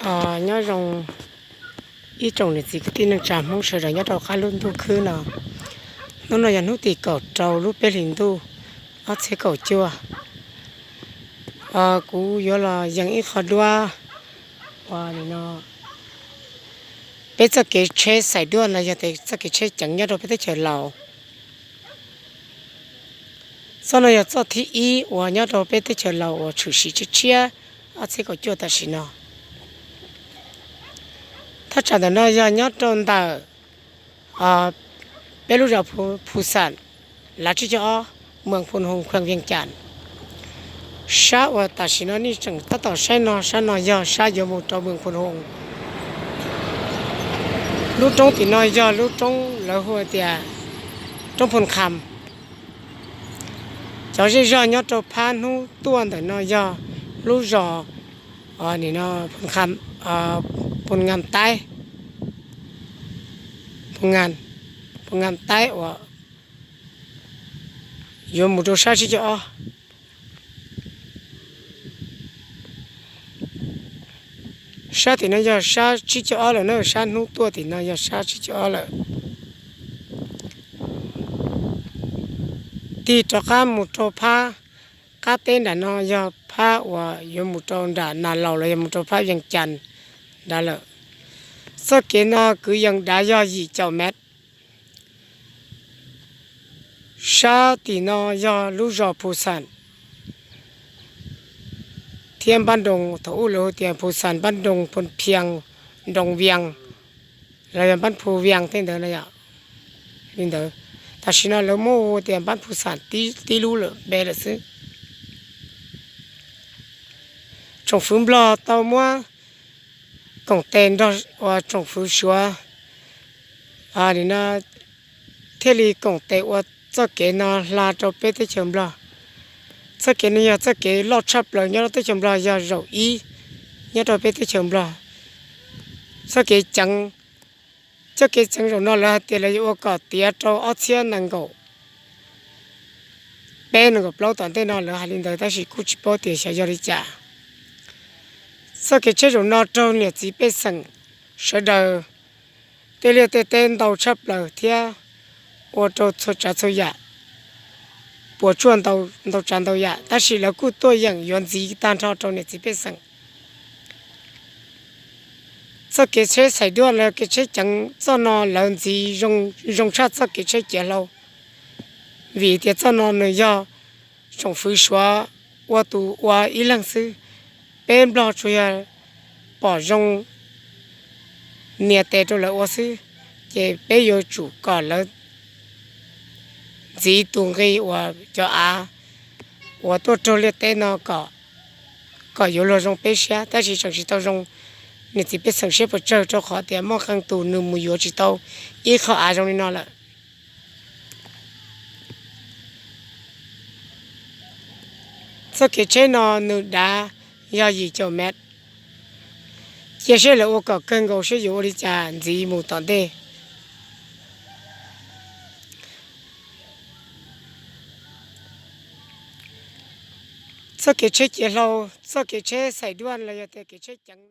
Nyob zoo ib tsoom niam txiv kwv tij neej tsa Hmoob sawv daws nyob rau qab lub ntuj khwb no. Hnub no yog hnub tim kaum rau lub peb hlis ntuj ob txhiab kaum cuaj. Kuv yuav los yees ib qho duab uas no peb txoj kev tsheb xais duaj no yog txoj kev tsheb ceev nyob rau peb teb chaws Laus. Txoj no yog txoj thib ib uas nyob rau peb teb chaws Laus uas tshwm sim tshiab tshiab ob txhiab kaum cuaj tam sim no. Thaj tsam ntawm no yog nyob rau ntawm peb lub zos Phu Xam, lav tsib caug ob, moos Phu Hoos, khuees Vias Cas. Sab uas tam sim no nej tseem tab tom saib no, sab no yog sab yuav mus rau moos Phu Hoos. Lub roob tim no yog lub roob lawv hu tias roob Phu Kham. Cov zej zog nyob rau phab hnub tuaj ntawm no yog lub zos Phu Ngam Taib, Phu Ngam Taib uas yuav mus rau sab tsib caug ob. Sab tim no yog sab tsib caug ob lawm na, sab hnub tuaj tim no yog sab tsib caug ob lawm. Tig rov qab mus rau phab qab teb nram no yog phab uas yuav mus rau nram Nas Laus los yog mus rau phab Vias Cas nrad lawm. Txoj kev no kwv yees dav yog yim caum mev. Sab tim no yog lub zos Phu Xam thiab Npab Nroos, thaum ub lawv hu tias Phu Xam, Npab Nroos, Phu Phias, Nroos Vias los yog Npab Phu Vias tej ntawd no yom. Li ntawd, tam sim no lawv muab hu tias Npab Phu Xam tib lub lawm npe lawm xwb. Tsoom fwv Nplog tau muab koom tes nrog uas tsoom fwv Suav no thiaj li koom tes ua txoj kev no hla rau peb teb chaws Nplog. Txoj kev no yog txoj kev loj tshaj plaws nyob rau teb chaws Nplog, yog zaum ib nyob rau peb teb chaws Nplog. Txoj kev ceev, txoj kev ceev zaum no lawv hais tias lawv yuav ua kom tiav rau ob txhiab nees nkaum peb nees nkaum plaub tom ntej no lawv hais li ntawd, tab sis kuj tsis paub tias xyov yog li cas. Txoj kev tsheb zaum no raug niam txiv pej xeem sawv daws tej liaj tej teb ntau tshaj plaws thiab ua rau txhua tsav txhua yam puas tsuaj ntau tsav ntau yam, tab sis lawv kuj tuaj yeem yuav ntxiv tag nrho rau niam txiv pej xeem. Txoj kev tsheb xais duaj los kev tsheb ceev txoj no lawv ntxiv zoo tshaj txoj kev tsheb ciav hlau, vim tias txoj no nws yog tsoom fwv Suav ua tus ua ib leeg xwb. Peb Nplog tsuas yog pom zoo nias tes rau lawv ua xwb, ces peb yuav tsum kom lawv ntxiv tus nqi uas cov av uas tuaj raug liaj teb no kom yuav luag zoo peb siab, tab sis tseem tsis tau zoo niam txiv pej xeem siab pes tsawg rau qhov tias muaj qee tus nws mus yuav tsis tau ib qho av zoo li no lawm. Txoj kev tsheb no nws dav yog yim caum mev. Cia seb lawv ua kom kawg nkaus seb yuav ua li cas ntxiv mus tom ntej. Txoj kev tsheb ciav hlau, txoj kev tsheb xais duaj los yog tias kev tsheb ceev